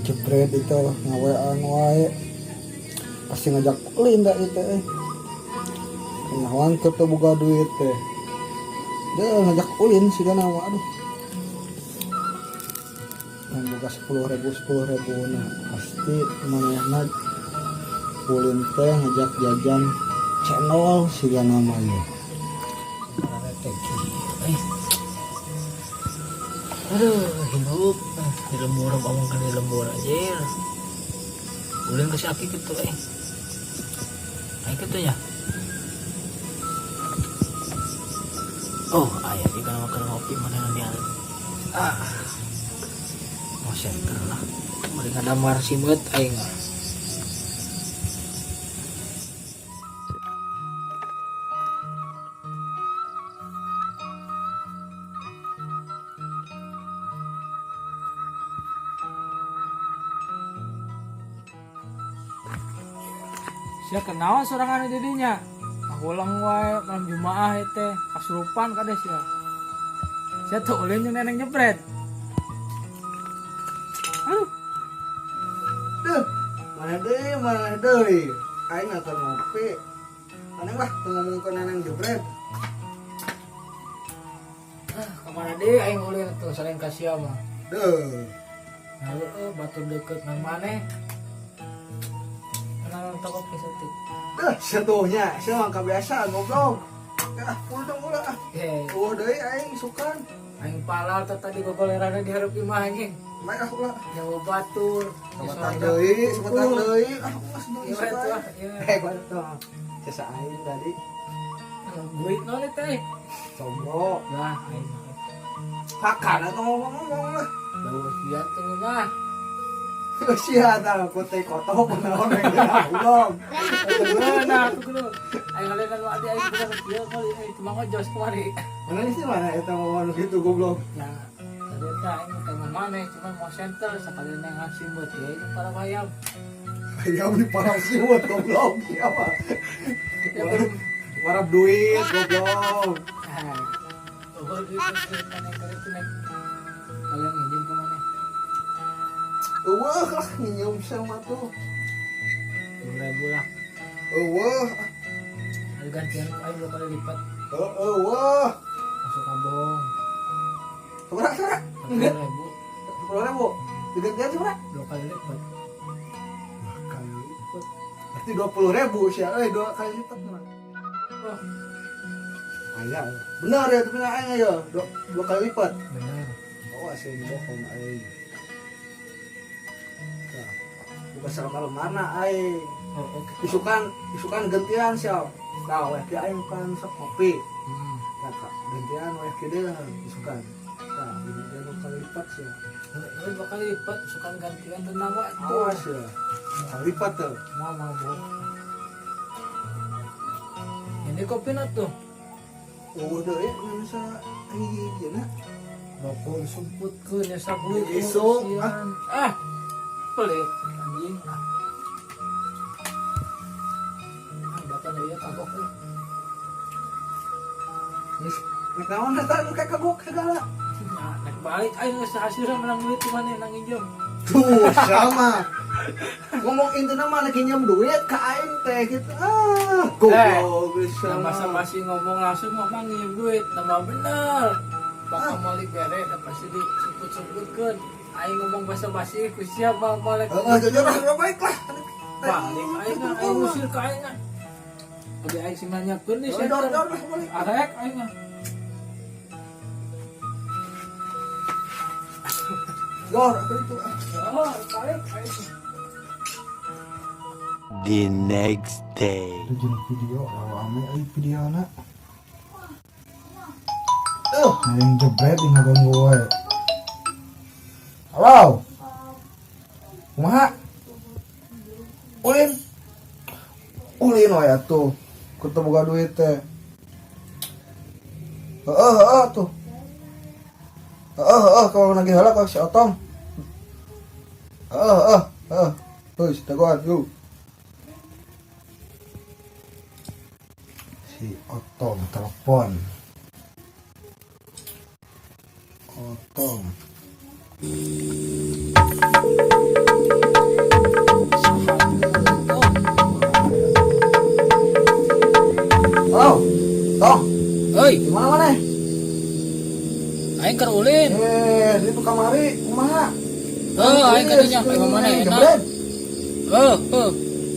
Jebret itu ngawean wae. Pasti ngajak ulin da itu eh. Kenawan keur teu boga duit teh. Dia ngajak ulin sih kan aduh. Yang boga 10.000 10.000, nah pasti manehna ulin teh ngajak jajan cendol siga namanya. Aduh, hirup di lembur, omongkan di lembur aja. Ulin ke si Aki gitu eh. Ayo gitu ya. Oh, ayah di kana makan ngopi mana nanti. Ah. Mau center lah. Mereka damar simet aing. Sia kenaon sorangan didinya. Ngahulang wae malam Jumaah teh kasurupan kade sia. Sia tuh ulin jeung neneng jebret. Aduh. Duh, mana deui, mana deui. Aing nonton ngopi. Aneh lah teu ngomong ke neneng jebret. Ah, kamana deui aing ulin tuh selain ka sia mah. Duh. Nah, heueuh batur deket nang maneh. Kenal toko saeutik. Duh, satunya, sia mah kebiasaan goblok. Ah, ulah dong ulah ah. Eh, Oh, deui aing sukan. Aing palal teh tadi gogolerana di hareup imah anjing. Baik ah ulah. Nyawa batur. Sebatang deui, sebatang deui. Ah, ulah deui Iya sukan. tuh, iya. Eh, gua tuh. Jasa aing tadi Duit naon teh? Combro. Lah, aing mah. Hakan atau ngomong-ngomong lah. Bau sian teh mah. Sia tah aku teh kotok naon yang goblok. Nah, tuh kudu. Aing ngalenan nu adi aing kudu kieu kali aing cuma ngojos kemari. Mana sih mana eta ngomong gitu goblok. Ya, tadi teh aing teh maneh cuma mau center sekali neng simut ya itu para bayam. Ayam di parang siwet goblok siapa? Ya belum. Warap duit goblok. Ah. Oh, duit duit maneh kali itu nek. Kalian nginjem ke mana? Eueuh lah nginjem sama tuh. 2.000 lah. Eueuh. Ada gantian aing dua kali lipat. Eueuh. Masuk kabohong. Sabaraha sabaraha? 10.000. 10.000. Digantian sabaraha? Dua kali lipat. Dua kali lipat. Berarti 20.000 sih. Eh, dua kali lipat mah. Oh, Aya. Benar ya tapi aing ya dua kali lipat. Benar. Oh, asli bohong aing. Nah, bukan sama mana aing. Oh, oke. Isukan isukan gantian siap. Nah, weh aing kan sok ngopi. Nah, Kak, gantian weh kieu isukan. Nah, gantian dua kali lipat sih. Ini dua kali lipat, suka gantian tenang wae tuh. Awas ya. Kali lipat tuh. Mau mau bohong. Ini kopi na tuh. Oh, deui bisa hiji na. Rokok disumputkeun ya sabuit. Isuk, Ah. Pelit anjing. Ah, bahkan ieu kagok euy. Geus nek naon eta nu kayak kagok segala. Nah, nek balik aing geus hasilna menang duit di mana nang nginjem. Tuh, sama. Ngomong intinya mah nek nginjem duit ka aing teh gitu. Ah, goblok geus Nah, sama. masa masih ngomong langsung mah nginjem duit, nama bener. Bakal mau bere da pasti disumput-sumputkeun. Aing ngomong basa-basi ku siapa balik. Heeh, jujur lah, baik lah. Balik aing ah, aing usir ka aing ah. Abi aing sing nanyakeun nih Dor dor center. dor lah balik. Arek aing ah. Dor aku itu. Ah. Oh, balik aing. The next day. Itu jeung video rame euy videona. Tuh, yang jebret di ngaganggu wae. Halo. Kumaha? Ulin. Ulin wae atuh. Ku teu boga duit teh. Heeh, heeh tuh. Heeh, heeh, kalau nagih heula ka si Otong. Heeh, heeh, heeh. Heuh, dagoan yuk. Si Otong telepon. Otong. Kamari kumaha? Heuh, aing ka dinya ka imah maneh enak. Jebret. Heuh, heuh.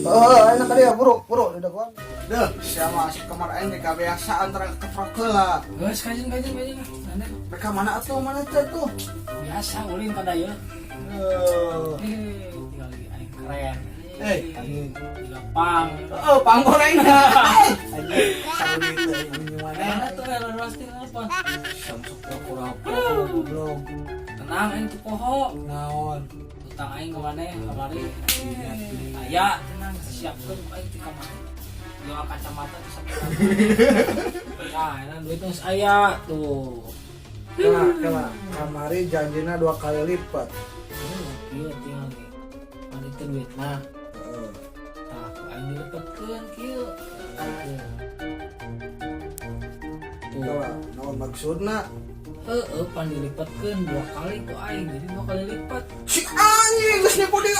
Heeh, enak ka dia, buru, buru di dagoan. Deh, sia mah asup kamar aing ge kabiasaan terang keprok heula. Geus kajeun kajeun kajeun. Mana? Mereka mana atuh, mana teh tuh? Biasa ulin kada ya. Eh, Eh, tinggal lagi aing keren. Eh, anjing. Tinggal pang. Oh, panggon aing. Anjing, saeutik teh anjing mana? Mana tuh yang pasti apa? Samsuk pura-pura goblok. Tenang aing tuh poho. Naon? Utang aing ke mana kamari? Aya, tenang siapkeun ku aing ti kamari. Yo kacamata tuh sampai. Nah, enak duit geus aya tuh. Kela, kela, kamari janjina dua kali lipat. Kieu tinggal ge. Mana itu duitna? Heeh. Tah, ku aing dilepetkeun kieu. Tuh. Kela, naon maksudna? Heeh, pan dilipatkeun dua kali ku aing, jadi dua kali lipat. Si anjing geus nipu dia.